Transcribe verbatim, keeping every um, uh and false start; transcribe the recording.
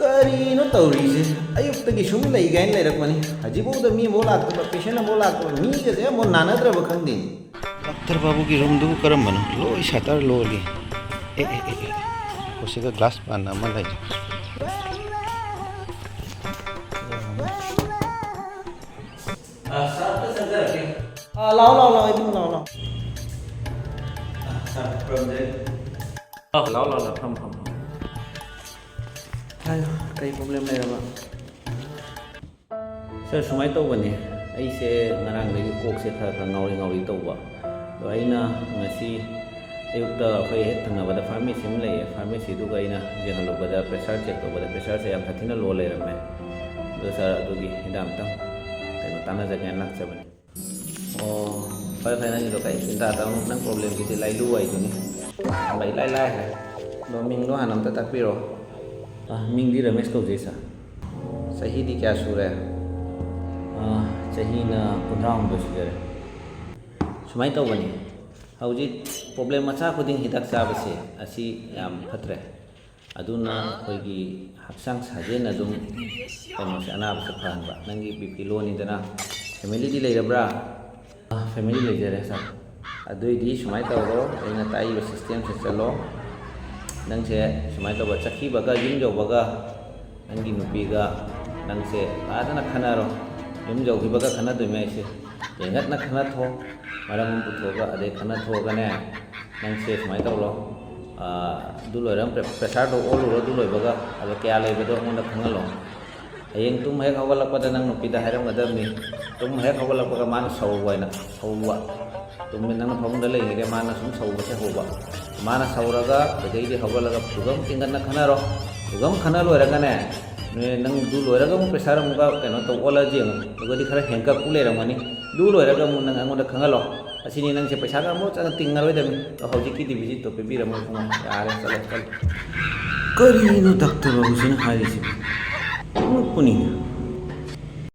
ꯀꯔꯤꯅꯣ ꯇꯧꯔꯤꯁꯦ? ꯑꯌꯨꯛꯇꯒꯤ ꯁꯨꯝ ꯂꯩ ꯀꯥꯏꯅ ꯂꯩꯔꯛꯄꯅꯤ, ꯍꯧꯖꯤꯛꯐꯥꯎꯗ ꯃꯤ ꯑꯃꯐꯥꯎ ꯂꯥꯛꯇꯕ, ꯄꯦꯁꯦꯟ ꯑꯃꯐꯥꯎ ꯂꯥꯛꯇꯕ, ꯃꯤꯒꯁꯦ ꯑꯃꯐꯥꯎ ꯅꯥꯟꯅꯗ꯭ꯔꯕ ꯈꯪꯗꯦ꯫ ꯗꯥꯛꯇꯔ ꯕꯥꯕꯨꯒꯤ ꯔꯨꯝꯗꯨꯕꯨ ꯀꯔꯝꯕꯅꯣ? ꯂꯣꯏ ꯁꯇꯔ ꯂꯣꯜꯂꯤ꯫ ꯑꯦ, ꯑꯦ, ꯑꯦ, ꯑꯦ꯫ ꯑꯣ, ꯁꯤꯗ ꯒ꯭ꯂꯥꯁ ꯄꯥꯟ ꯑꯃ ꯂꯩꯔꯦ꯫ ꯑ, ꯁꯥꯔ, ꯑꯝꯇ ꯆꯪꯖꯔꯛꯀꯦ꯫ ꯑ, ꯂꯥꯛꯑꯣ, ꯂꯥꯛꯑꯣ, ꯂꯥꯛꯑꯣ, ꯏꯕꯨꯡꯉꯣ, ꯂꯥꯛꯑꯣ, ꯂꯥꯛꯑꯣ꯫ ꯑ, ꯁꯥꯔ, ꯈꯨꯔꯨꯝꯖꯔꯤ꯫ ꯑ, ꯂꯥꯛꯑꯣ, ꯂꯥꯛꯑꯣ, ꯂꯥꯛꯑꯣ, ꯐꯝ, ꯐꯝ, ꯐꯝ꯫ ꯍꯥꯏꯌꯣ, ꯀꯩ ꯄ꯭ꯔꯣꯕ꯭ꯂꯦꯝ ꯂꯩꯔꯕ? ꯁꯥꯔ, ꯁꯨꯃꯥꯏꯅ ꯇꯧꯕꯅꯦ, ꯑꯩꯁꯦ ꯉꯔꯥꯡꯗꯒꯤ ꯀꯣꯛꯁꯦ ꯈꯔ ꯈꯔ ꯉꯥꯎꯔꯤ ꯉꯥꯎꯔꯤ ꯇꯧꯕ꯫ ꯑꯗꯣ ꯑꯩꯅ ꯉꯁꯤ ꯑꯌꯨꯛꯇ ꯑꯩꯈꯣꯏ ꯍꯦꯛ ꯊꯪꯅꯕꯗ ꯐꯥꯔꯃꯦꯁꯤ ꯑꯃ ꯂꯩꯌꯦ, ꯐꯥꯔꯃꯦꯁꯤꯗꯨꯒ ꯑꯩꯅ ꯌꯦꯡꯍꯜꯂꯨꯕꯗ, ꯄ꯭ꯔꯦꯁꯔ ꯆꯦꯛ ꯇꯧꯕꯗ ꯄ꯭ꯔꯦꯁꯔꯁꯦ ꯌꯥꯝ ꯁꯥꯊꯤꯅ ꯂꯣ ꯂꯩꯔꯝꯃꯦ꯫ ꯑꯗꯣ ꯁꯥꯔ, ꯑꯗꯨꯒꯤ ꯍꯤꯗꯥꯛ ꯑꯝꯇꯪ ꯀꯩꯅꯣ ꯇꯥꯟꯅꯖꯒꯦꯅ ꯂꯥꯛꯆꯕꯅꯤ꯫ ꯑꯣ, ꯐꯔꯦ ꯐꯔꯦ, ꯅꯪꯒꯤꯗꯣ ꯀꯩ ꯆꯤꯟꯇꯥ ꯇꯧꯔꯨꯅꯨ, ꯅꯪ ꯄ꯭ꯔꯣꯕ꯭ꯂꯦꯝꯁꯤꯗꯤ ꯂꯥꯏꯂꯨ ꯋꯥꯏꯗꯨꯅꯤ꯫ ꯏꯂꯥꯏ ꯂꯥꯏ ꯍꯥꯏ꯫ ꯑꯗꯣ ꯃꯤꯡꯗꯣ ꯍꯥꯟꯅ ꯑꯝꯇ ꯇꯥꯛꯄꯤꯔꯣ꯫ ꯑ, ꯃꯤꯡꯗꯤ ꯔꯃꯦꯁ ꯀꯧꯖꯩ, ꯁꯥꯔ꯫ ꯆꯍꯤꯗꯤ ꯀꯌꯥ ꯁꯨꯔꯦ? ꯑ, ꯆꯍꯤꯅ ꯀꯨꯟꯊ꯭ꯔꯥ ꯍꯨꯝꯗꯣꯏ ꯁꯨꯖꯔꯦ꯫ ꯁꯨꯃꯥꯏꯅ ꯇꯧꯕꯅꯤ, ꯍꯧꯖꯤꯛ ꯄ꯭ꯔꯣꯕ꯭ꯂꯦꯝ ꯃꯆꯥ ꯈꯨꯗꯤꯡ ꯍꯤꯗꯥꯛ ꯆꯥꯕꯁꯦ, ꯑꯁꯤ ꯌꯥꯝ ꯐꯠꯇ꯭ꯔꯦ꯫ ꯑꯗꯨꯅ ꯑꯩꯈꯣꯏꯒꯤ ꯍꯛꯆꯥꯡ ꯁꯥꯖꯦꯜ ꯑꯗꯨꯝ ꯀꯩꯅꯣꯁꯦ, ꯑꯅꯥꯕꯁꯦ ꯐꯍꯟꯕ꯫ ꯅꯪꯒꯤ ꯕꯤ ꯄꯤ ꯂꯣꯅꯤꯗꯅ, ꯐꯦꯃꯤꯂꯤꯗꯤ ꯂꯩꯔꯕ꯭ꯔꯥ? ꯑ, ꯐꯦꯃꯤꯂꯤ ꯂꯩꯖꯔꯦ, ꯁꯥꯔ꯫ ꯑꯗꯨꯏꯗꯤ ꯁꯨꯃꯥꯏꯅ ꯇꯧꯔꯣ, ꯑꯩꯅ ꯇꯥꯛꯏꯕ ꯁꯤꯁꯇꯦꯝꯁꯦ ꯆꯠꯂꯣ꯫ ꯅꯪꯁꯦ ꯁꯨꯃꯥꯏꯅ ꯇꯧꯕ, ꯆꯠꯈꯤꯕꯒ ꯌꯨꯝ ꯌꯧꯕꯒ ꯅꯪꯒꯤ ꯅꯨꯄꯤꯒ ꯅꯪꯁꯦ ꯐꯖꯅ ꯈꯟꯅꯔꯣ꯫ ꯌꯨꯝ ꯌꯧꯈꯤꯕꯒ ꯈꯟꯅꯗꯣꯏꯅꯦ ꯑꯩꯁꯦ꯫ ꯌꯦꯡꯉꯠꯅ ꯈꯟꯅꯊꯣꯛ, ꯃꯔꯝ ꯑꯃ ꯄꯨꯊꯣꯛꯑꯒ, ꯑꯗꯩ ꯈꯟꯅꯊꯣꯛꯑꯒꯅꯦ, ꯅꯪꯁꯦ ꯁꯨꯃꯥꯏꯅ ꯇꯧꯔꯣ, ꯑꯥ, ꯑꯗꯨ ꯂꯣꯏꯔꯒ ꯄ꯭ꯔꯦ-, ꯄ꯭ꯔꯦꯁꯔꯗꯣ ꯑꯣꯜꯂꯨꯔꯣ, ꯑꯗꯨ ꯂꯣꯏꯕꯒ, ꯑꯗꯣ ꯀꯌꯥ ꯂꯩꯕꯗꯣ ꯑꯩꯉꯣꯟꯗ ꯈꯪꯍꯜꯂꯣ꯫ ꯍꯌꯦꯡ ꯇꯨꯝ ꯍꯦꯛ ꯍꯧꯒꯠꯂꯛꯄꯗ ꯅꯪ ꯅꯨꯄꯤꯗ ꯍꯥꯏꯔꯝꯒꯗꯕꯅꯤ, ꯇꯨꯝ ꯍꯦꯛ ꯍꯧꯒꯠꯂꯛꯄꯒ ꯃꯥꯅ ꯁꯧꯕ ꯍꯥꯏꯅ, ꯁꯧꯕ꯫ ꯇꯨꯝꯃꯤ ꯅꯪꯅ ꯐꯃꯨꯡꯗ ꯂꯩꯔꯤꯉꯩꯗ ꯃꯥꯅ ꯁꯨꯝ ꯁꯧꯕꯁꯦ ꯍꯧꯕ꯫ ꯃꯥꯅ ꯁꯧꯔꯒ ꯑꯗꯩꯗꯤ ꯍꯧꯒꯠꯂꯒ ꯐꯨꯒꯝ ꯇꯤꯡꯒꯠꯅ ꯈꯟꯅꯔꯣ꯫ ꯐꯨꯒꯝ ꯈꯟꯅ ꯂꯣꯏꯔꯒꯅꯦ, ꯅꯣꯏ ꯅꯪ ꯑꯗꯨ ꯂꯣꯏꯔꯒ ꯑꯃꯨꯛ ꯄ꯭ꯔꯦꯁꯔ ꯑꯃꯨꯛꯀ ꯀꯩꯅꯣ ꯇꯧ, ꯑꯣꯜꯂꯁꯤ ꯑꯃꯨꯛ꯫ ꯑꯗꯨꯒꯗꯤ ꯈꯔ ꯍꯦꯟꯀꯠꯄꯨ ꯂꯩꯔꯝꯒꯅꯤ꯫ ꯑꯗꯨ ꯂꯣꯏꯔꯒ ꯑꯃꯨꯛ ꯅꯪ ꯑꯩꯉꯣꯟꯗ ꯈꯪꯍꯜꯂꯣ꯫ ꯑꯁꯤꯅꯤ ꯅꯪꯁꯦ ꯄꯩꯁꯥꯒ ꯑꯃꯨꯛ ꯆꯪꯅ ꯇꯤꯡꯉꯔꯣꯏꯗꯕꯅꯤ꯫ ꯑꯗꯣ ꯍꯧꯖꯤꯛꯀꯤ ꯗꯤꯄꯣꯖꯤꯠꯇꯣ ꯄꯤꯕꯤꯔꯝꯃꯣ ꯏꯕꯨꯡꯉꯣ꯫ ꯌꯥꯔꯦ, ꯆꯠꯂꯣ, ꯆꯠꯂꯣ꯫ ꯀꯔꯤꯅꯣ ꯗꯥꯛꯇꯔ ꯕꯥꯕꯨꯁꯤꯅ ꯍꯥꯏꯔꯤꯁꯤꯕꯨ? ꯑꯉꯛꯄꯅꯤ꯫